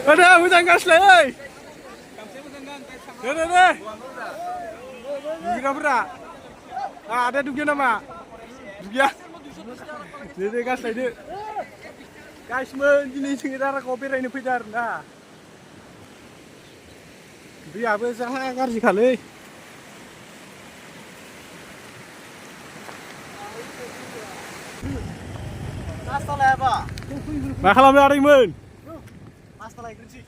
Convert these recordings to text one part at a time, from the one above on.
Ada hujan gas lagi. Deh. Berapa? Ada dugia nama. Dugia. Deh gas lagi. Guys, gini kita kopi ini pidar nah. Dia apa salah ngarji kali. Masalah apa? मा खालामनो आदैमोन? Masalah kerja.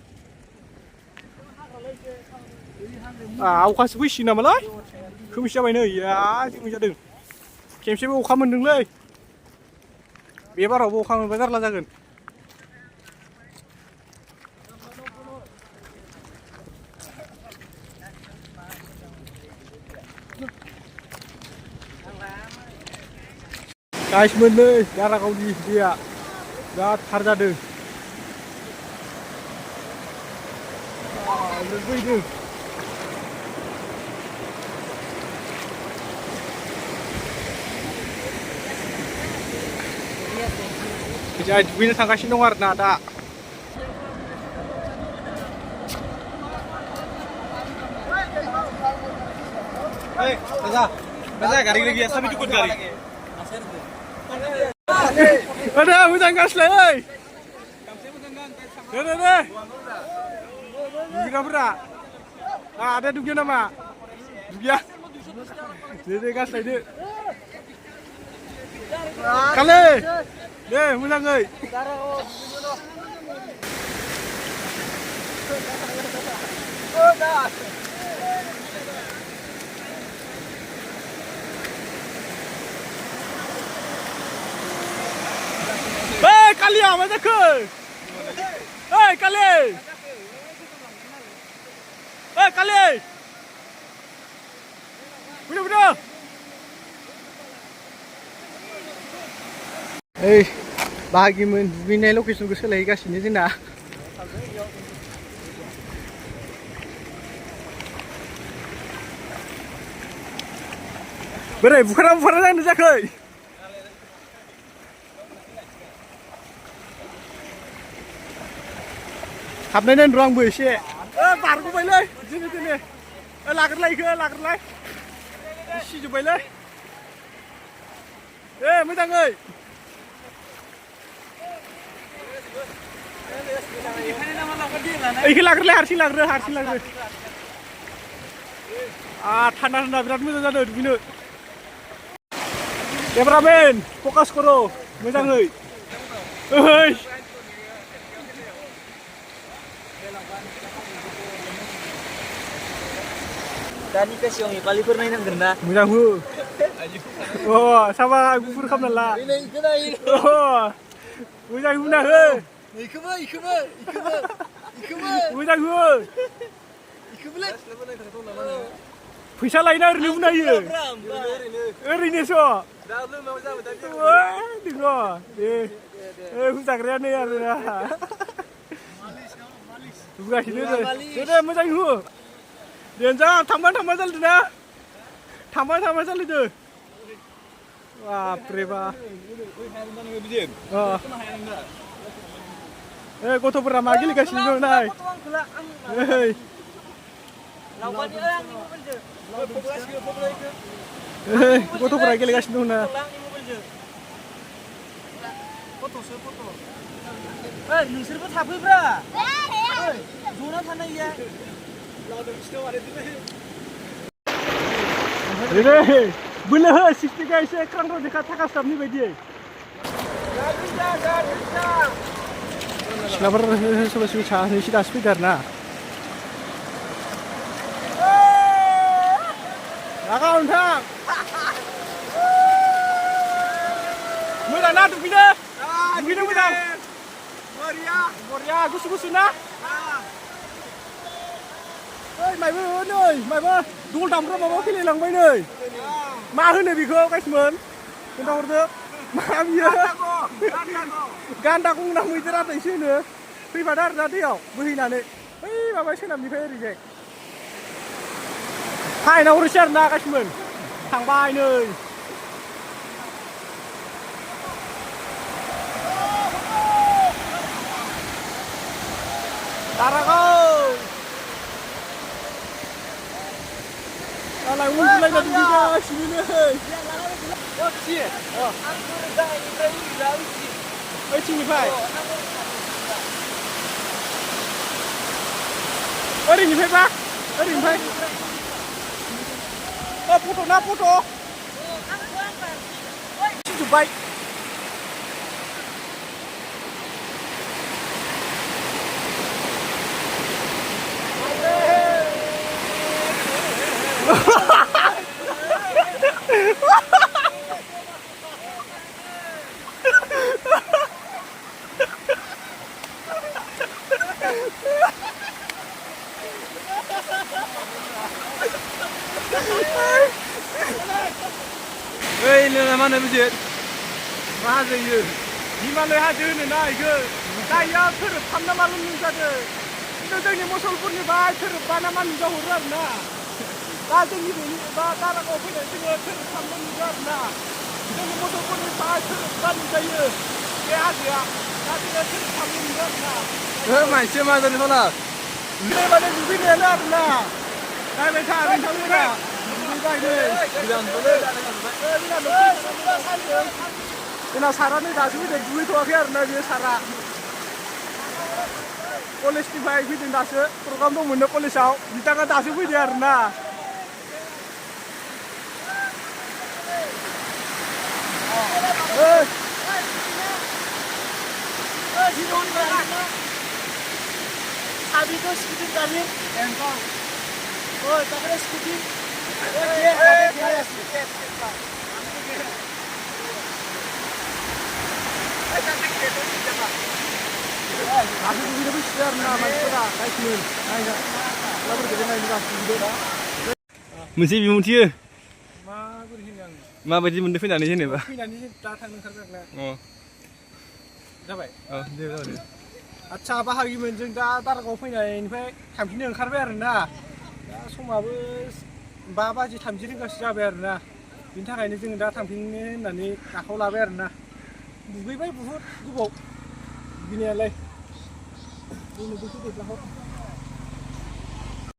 अखासो फैसिगोन नामालाय? खोमसि जाबाय नै जोमै जादों। खेमसेबो अखा मोनदोंलै। बे बारावबो अखा मोनबा जारला जागोन। गाइसमोन नै दारागावनि दैया बिराद थार जादों। लोगोफैदों। Kita duitnya tangkasin dong warna ada. Hei, Baza garing lagi ya, sampai cukup garing. Ada hujan gas lagi. Deh. Berapa? Ada dugia nama. Dugia. Deh gas lagi. Kali. Deh, mulai ngai. Hei, kalian mana ke? Hei, kalian. Hei, kalian. Bener. Hei, bahagiaमोन दुगैनाय लकेसनखौ सोलायगासिनो जोंना। बोरै बुखारा जानो जाखै? हाबनाय नायनो र' आंबो एसे। बारग'बायलै दिनै। लाग्रोलाय। सिजोब्बायलै। मोजाङै। Iki लाग्रोलाय हारसिं लाग्रो। थान्दा बिराद मोजां जादों दुगैनो। केमेरामेन फकास करो मोजाङै। ओइ Tadi ke siang ini paling pernah nang kena. मोजां हो। साबा गुफुर खालामना ला। मोजां हुना हो। Ikut. मोजां हो। फैसा लायना ओरैनो बुनायो। ओरैनोस'। हुजाग्रायानो आरोना। हुगासिनो दे मोजां हो। Denjang, tambah जालिदोना? tambah जालिदो। बापरे बा। गथ'फोरा मा गेलेगासिनो दं नाय। गथ'फोरा गेलेगासिनो दं ना। नोंसोरबो थाफैब्रा। जना थानाया। बोलो हो सिक्सटिका एसे ख्रां देखा थाखा स्टाफनि बायदि। सिख्लाफोर सोरबा सानैसो दासो फैदों आरोना। लागा नोंथां। मोजां ना दुगैनो? दुगैनो मोजां। बरिया गुसु ना? माइबा दल दामग्रा माबा फैलायलांबाय नै। मा होनो बेखौ गाइसमोन? खोन्थाहरदो। मा बियो? गान्दा गंना मैदेर आदैसो होनो। फैफादो आरोना दैयाव बोहैनानै। बै माबा सोनाबनिफ्राय ओरैजाय। फाइनावहरसै आरोना गाइसमोन। थांबाय नै। Darakau. Dalam mulai dari juga sini nih. Sini Pak. Ini Pak. Ini Pak. Foto na foto. Itu baik. Hei, ini mana masjid? Mana itu? Di mana ada ni na itu? Saya terus tanda malu saja. Itu jadi musolpurni baik terus mana mana jauh na. Tadi ni darah kau punya jadi terus tanda na. Jadi musolpurni baik terus tanda saya. Ya dia. Tadi terus tanda na. Macam mana ni sana? Ini mana juga ni na. Saya macam ni tahu na. Ini sarane dasu itu duit wakil arna dia sara. Polis di baik itu dasu program tu mana polis au. Kita kan dasu itu dia arna. Abi tu skuter kami. Engkau. Oh, tapi skuter. Mesti bimuti. Mabaji mende findani sini Pak. Findani datang oंखारबाय आरोना. Oh. जाबाय? Oh, dia. आच्छा बाहागिमोन जों दा दारागाव फैनायनिफ्राय थांफिननो ओंखारबाय आरोना. दा समाबो 5 बाजि 30 रिंगासो जाबाय आरोना. बिनि थाखायनो जों दा थांफिननो होननानै आखायाव लाबाय आरोना. दुगैबाय बुहुद गोबाव दुगैनायालाय. जोंनो गोसो देब्लाहर